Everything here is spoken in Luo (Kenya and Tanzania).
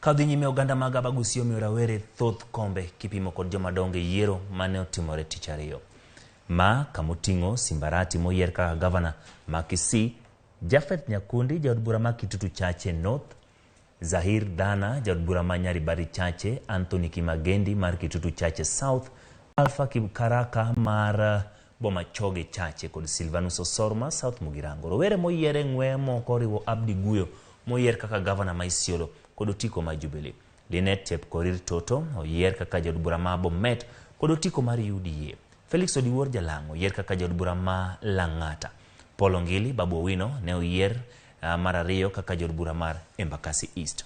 Ka dhi nyime oganda mag Abagusi omiyo rawere thoth kombe kipimo kod jomadongo e yiero mane otimore tich ariyo. Ma kamoting'o Simbarati moyier kaka gavana ma Kisii, Japheth Nyakundi jaod bura ma Kitutu Chache North, Zahir Dhana jaod bura ma Nyaribari Chache, Anthony Kimagendi mar Kitutu Chache South, Alpha Karaka mar Bomachoge Chache kod Silvanus Osoro mar South Mugirango. Rowere moyier e ng'we moko oriwo Abdi Guyo moyier kaka gavana ma Isiolo kod otiko mar Jubilee. Linet Chepkorir Toto oyier kaka jaod bura ma Bomet kod otiko mar UDA. Felix Odiwuor Jalang' oyier kaka jaod bura ma Lang'ata. Paul Ongili Babu Owino ne oyier mar ariyo kaka jaod bura mar Embakasi East.